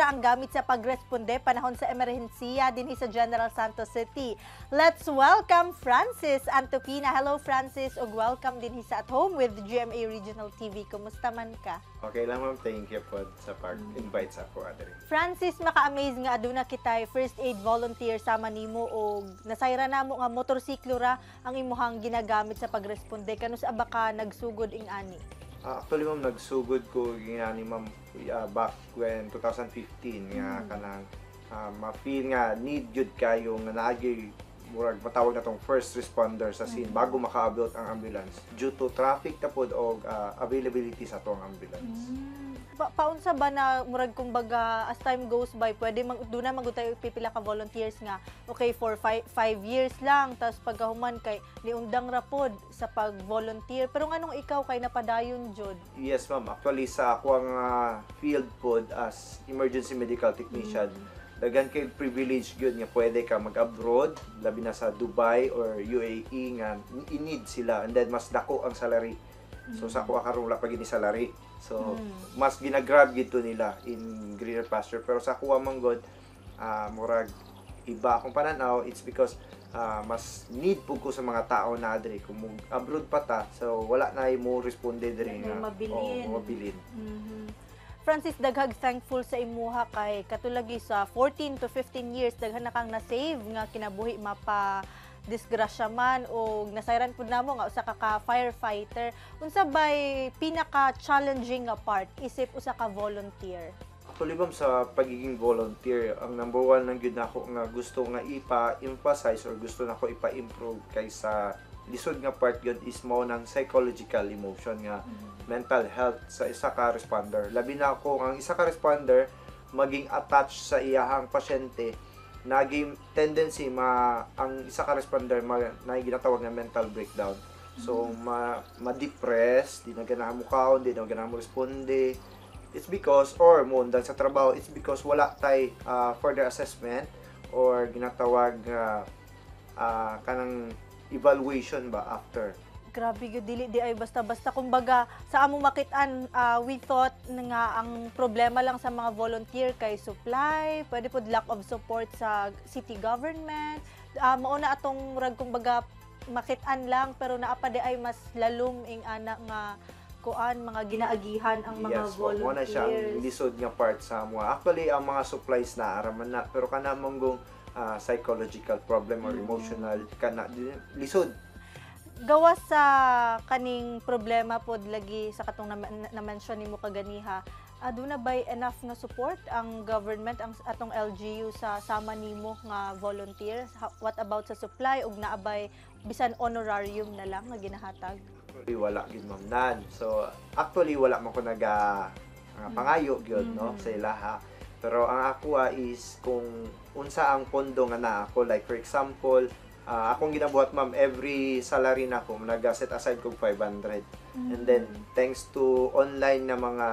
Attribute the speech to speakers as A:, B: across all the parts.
A: ra ang gamit sa pagresponde panahon sa emerhensiya dinhi sa General Santos City. Let's welcome Francis Antopina. Hello, Francis, ug welcome dinhi sa At Home with GMA Regional TV. Kumusta man ka?
B: Okay lang, ma'am, thank you po sa pag-invite sa ako adre.
A: Francis, maka-amaze nga aduna kitay first aid volunteer sama nimo og nasayra namo nga motorsiklo ra ang imuhang ginagamit sa pagresponde. Kanus-a ba ka nagsugod ing ani?
B: Actually ma'am, nagsugod ko ginani, ma'am, back when 2015 nga kanang ma-feel nga need jud kayo nga naagay murag matawag na tong first responder sa scene bago makaabot ang ambulance due to traffic ta pod og availability sa atong ambulance.
A: Paunsa ba na murag kumbaga as time goes by, pwede mag duna man gud tayo pipila ka volunteers nga okay for 5 years lang, tapos pagkahuman kay niundang ra pod sa pag-volunteer, pero nganong ikaw kay napadayon jud?
B: Yes, ma'am. Actually, sa ako ang field pod as emergency medical technician, daghan kay privilege gyud nga pwede ka mag-abroad, labi na sa Dubai or UAE nga i-need sila and then mas dako ang salary. So sa ako karon wala pa gini salary. So mas gina-grab gito nila in greener pasture, pero sa ako man god, murag iba akong pananaw. It's because mas need pud ko sa mga tao na diri. Kung mo abroad pa ta, so wala na mo responde diri.
A: Wala na
B: nga
A: mabilin.
B: Oo, mabilin.
A: Francis, daghag thankful sa imuha kay katulagi sa 14 to 15 years daghan na kang na-save nga kinabuhi, mapa disgrasya man, o nasayran pud namo nga usa ka firefighter. Unsa bay pinaka challenging nga part isip usa ka volunteer?
B: Actually, ma'am, sa pagiging volunteer, ang number one lang gyud nako nga gusto nga ipa-emphasize or gusto nako ipa-improve kay sa lisod nga part gyud is mao ng psychological emotion nga mental health sa isa ka responder. Labi na ako ang isa ka responder maging attached sa iyahang pasyente, naging tendency ma ang isa ka responder ma, na ginatawag nga mental breakdown. So ma ma-depress, di na ganahan mo kaon, di na ganahan mo responde. It's because or mo undang sa trabaho, it's because wala tay further assessment or ginatawag nga kanang evaluation ba after.
A: Grabe gyud, dili di ay basta-basta. Kumbaga sa among makit-an, we thought na nga ang problema lang sa mga volunteer kay supply, pwede pod lack of support sa city government. Mao na atong murag kumbaga makit-an lang, pero naa pa di ay mas lalom ing ana nga kuan, mga ginaagihan ang mga
B: Yes, mo na siya ang
A: volunteers.
B: Lisod nga part sa mga. Actually, ang mga supplies na araman na, pero kana manggong psychological problem or emotional kana lisod.
A: Gawas sa kaning problema pod lagi sa katong na-mention nimo kaganiha, aduna bay enough nga support ang government, ang atong LGU sa sama nimo nga volunteer? What about sa supply ug naa bay bisan honorarium na lang nga ginahatag?
B: Actually, wala gyud, ma'am, nan. So actually wala man ko naga nga pangayo gyud no sa ilaha. Pero ang ako is kung unsa ang pondo nga naa ako, like for example, akong ginabuhat, ma'am, every salary na ako naga set aside kog 500. And then thanks to online na mga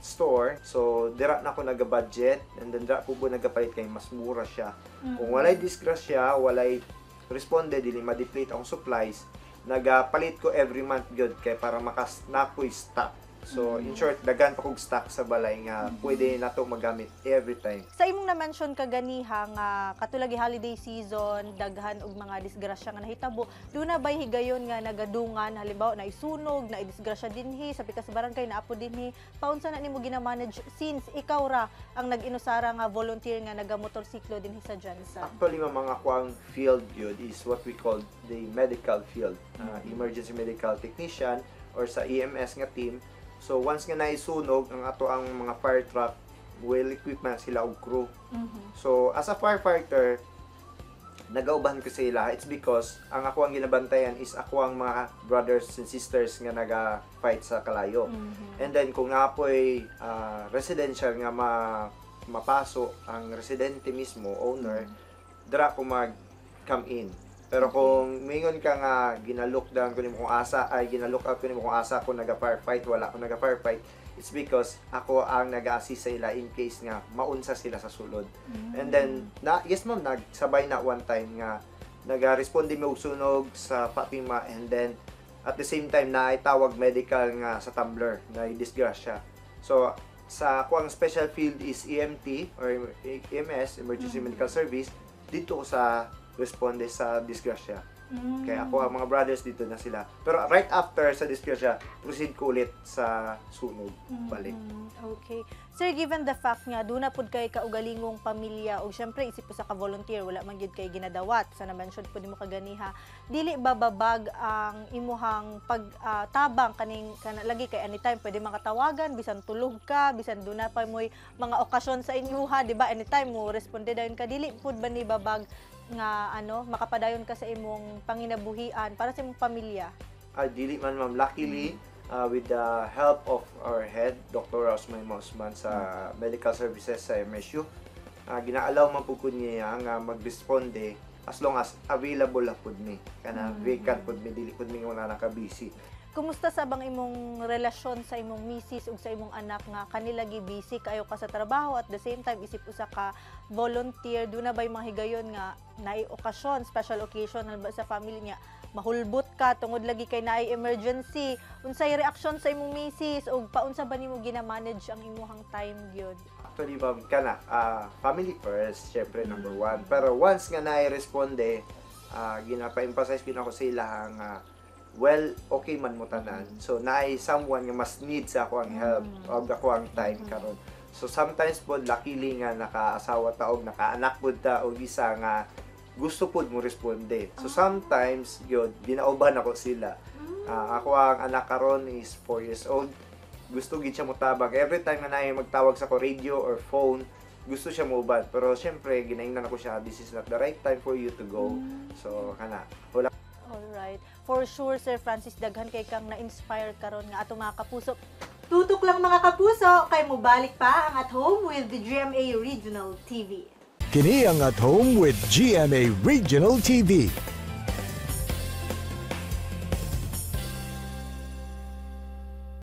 B: store, so dira na ako naga-budget and then dira ko nagapalit kay mas mura siya. Kung walay disgrasya, walay responde, dili ma-deplete ang supplies, nagapalit ko every month gyud kay para makas nakoy stock. So, in short, daghan pa kog stock sa balay nga pwede nato magamit every time.
A: Sa imong na-mention kaganiha nga katulad holiday season, daghan og mga disgrasya nga nahitabo, duna bay higayon nga nagadungan, halimbawa na isunog, na disgrasya dinhi sa pikas barangay, naa po dinhi, paunsa na nimo gina-manage since ikaw ra ang nag-inusara nga volunteer nga nagamotorsiklo dinhi sa GenSan?
B: Actually, mga kuang field yun is what we call the medical field. Emergency medical technician or sa EMS nga team. So, once nga naisunog, ang ato ang mga fire truck, well equipped man sila og crew. So, as a firefighter, nagauban ko sa ila. It's because ang ako ang ginabantayan is ako ang mga brothers and sisters nga naga-fight sa kalayo. And then kung naa po'y residential nga mapaso ang residente mismo, owner, dira ko mag come in. Pero kung mingon ka nga gina-look down ko nimo kung asa ay gina-look out ko nimo kung asa ko naga-firefight, wala ko naga-firefight. It's because ako ang nag-assist sa ila in case nga maunsa sila sa sulod. And then na yes ma'am, nagsabay na one time nga naga-responde mi og sunog sa Fatima and then at the same time na tawag medical nga sa Tumbler na disgrasya. So Sa ako ang special field is EMT or EMS, Emergency Medical Service, dito ko sa responde sa disgrasya. Kaya ako ang mga brothers dito na sila. Pero right after sa disgrasya, proceed ko ulit sa sunog balik.
A: Okay. Sir, given the fact nga duna pud kay kaugalingong pamilya ug syempre isip po sa ka-volunteer, wala man gyud kay ginadawat sa na-mention pud nimo kaganiha, dili ba babag ang imuhang pag tabang kaning kana lagi kay anytime pwede makatawagan, bisan tulog ka, bisan duna pa moy mga okasyon sa inyuha, di ba? Anytime mo responde dayon ka, dili pud ba ni babag nga ano makapadayon ka sa imong panginabuhian para sa imong pamilya?
B: Ah, dili man, ma'am. Luckily, with the help of our head, Dr. Osman Osman sa Medical Services sa MSU, gina-allow man pud ko niya nga magresponde as long as available lang pud mi. Kana vacant pud mi, dili pud mi nga naka-busy.
A: Kumusta sa bang imong relasyon sa imong misis ug sa imong anak nga kanila gi busy kayo ka sa trabaho, at the same time isip usa ka volunteer? Duna ba mga higayon nga naay okasyon, special occasion ba sa family niya, mahulbot ka tungod lagi kay naay emergency? Unsay reaksyon sa imong misis ug paunsa ba nimo gina-manage ang imuhang time gyud?
B: Actually, ma'am, kana, family first, syempre, number one. Pero once nga na-responde, ginapa-emphasize ko na ko sa ilahang well, okay man mo tanan. So, naay someone nga mas need sa ako ang help o ako ang time karon. So, sometimes po, luckily nga nakaasawa ta og nakaanak pod ta og isa nga gusto pod mo responde. So, sometimes, yun, ginauban ako sila. Ako ang anak karon is 4 years old. Gusto gid siya motabang. Every time nga naay magtawag sa ko radio or phone, gusto siya mouban. Pero syempre, ginaingnan ako siya, "This is not the right time for you to go." So, kana. Wala.
A: Alright. For sure, Sir Francis, daghan kay kang na-inspire karon nga ato mga kapuso. Tutok lang, mga kapuso, kay mobalik pa ang At Home with the GMA Regional TV.
C: Kini ang At Home with GMA Regional TV.